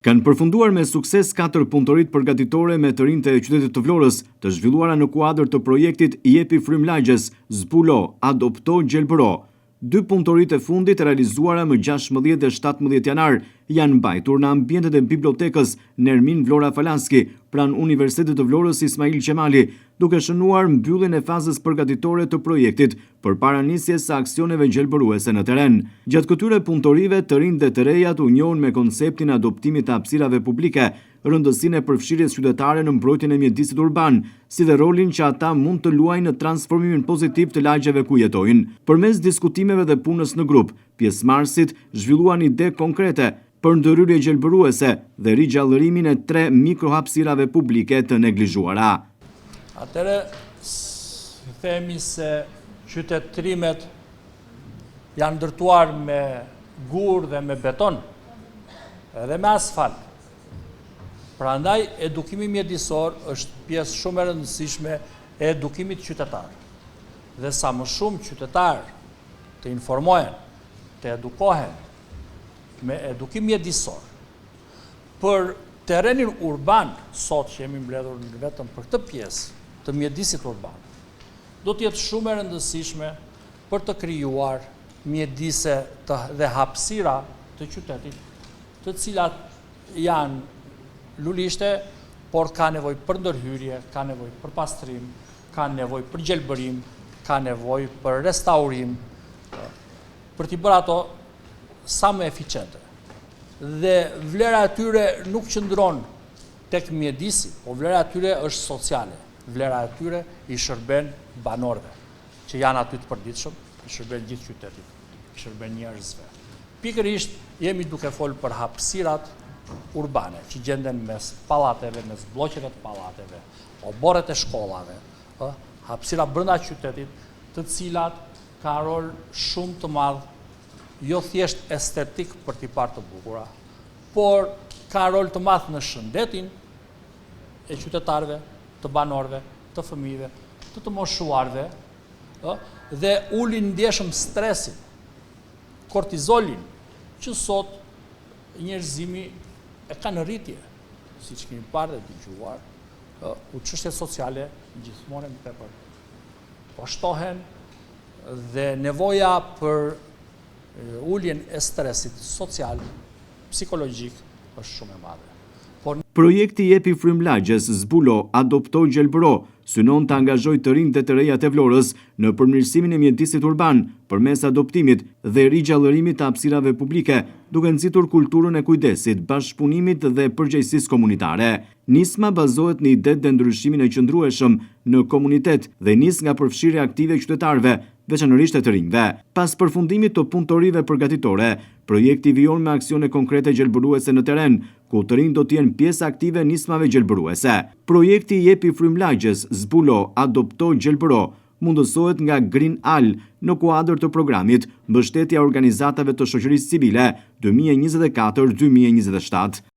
Kanë përfunduar me sukses katër punëtoritë përgatitore me të rinjtë e qytetit të Vlorës, të zhvilluara në kuadër të projektit Jepi frymë lagjes, Zbulo, Adopto, Gjelbëro. Dy punëtoritë e fundit, realizuara më 16 dhe 17 janar, janë mbajtur në ambientet e bibliotekës Nermin Vlora Falaski, pranë Universitetit të Vlorës Ismail Qemali, duke shënuar mbylljen e fazës përgatitore të projektit përpara nisjes së aksioneve gjelbëruese në terren. Gjatë këtyre punëtorive, të rinjtë dhe të rejat u njohën me konceptin e adoptimit të hapësirave publike, rëndësinë e përfshirjes qytetare në mbrojtjen e mjedisit urban, si dhe rolin që ata mund të luajnë në transformimin pozitiv të lagjeve ku jetojnë. Përmes diskutimeve dhe punës në grup, pjesëmarrësit zhvilluan ide konkrete për ndërhyrje gjelbëruese dhe rigjallërimin e tre mikrohapësirave publike të neglizhuara. Atëherë themi se qytetërimet janë ndërtuar me gur dhe me beton, edhe me asfalt. Prandaj edukimi mjedisor është pjesë shumë e rëndësishme e edukimit qytetar. Dhe sa më shumë qytetarë të informohen, të edukohen me edukim mjedisor, për terrenin urban, sot që jemi mbledhur vetëm për këtë pjesë të mjedisit urban, do të jetë shumë e rëndësishme për të krijuar mjedise të, dhe hapësira të qytetit, të cilat janë lulishte, por ka nevojë për ndërhyrje, ka nevojë për pastrim, ka nevojë për gjelbërim, ka nevojë për restaurim, për t'i bërë ato sa më eficiente. Dhe vlera e tyre nuk qëndron tek mjedisi, po vlera e tyre është sociale. Vlera e tyre i shërben banorëve, që janë aty të përditshëm, i shërben gjithë qytetit, i shërben njerëzve. Pikërisht jemi duke folë për hapësirat urbane, që gjenden mes pallateve, mes blloqeve të pallateve, oborret e shkollave, ë, hapësira brenda qytetit, të cilat kanë rol shumë të madh, jo thjesht estetik për t'i parë të bukura, por kanë rol të madh në shëndetin e qytetarëve, të banorëve, të fëmijëve, të të moshuarve, ë, dhe ulin ndjeshëm stresin, kortizolin, që sot njerëzimi e ka në rritje, siç kemi parë dhe dëgjuar, ë, ku çështjet sociale gjithmonë më tepër po shtohen dhe nevoja për uljen e stresit social, psikologjik është shumë e madhe. Por Projekti Jepi frymë lagjes, Zbulo, Adopto, Gjelbëro, synon të angazhojë të rinjtë dhe të rejat e Vlorës në përmirësimin e mjedisit urban përmes adoptimit dhe rigjallërimit të hapësirave publike, duke nxitur kulturën e kujdesit, bashkëpunimit dhe përgjegjësisë komunitare. Nisma bazohet në idetë dhe ndryshimin e qëndrueshëm në komunitet dhe nis nga përfshirja aktive e qytetarëve, veçanërisht e të rinjve. Pas përfundimit të punëtorive përgatitore, projekti vijon me aksione konkrete gjelbëruese në terren, ku të rinjtë do të jenë pjesë aktive e nismave gjelbëruese. Projekti Jepi frymë lagjes, Zbulo, Adopto, Gjelbëro, mundësohet nga Green Al në kuadër të programit Mbështetja e Organizatave të Shoqërisë Civile 2024-2027.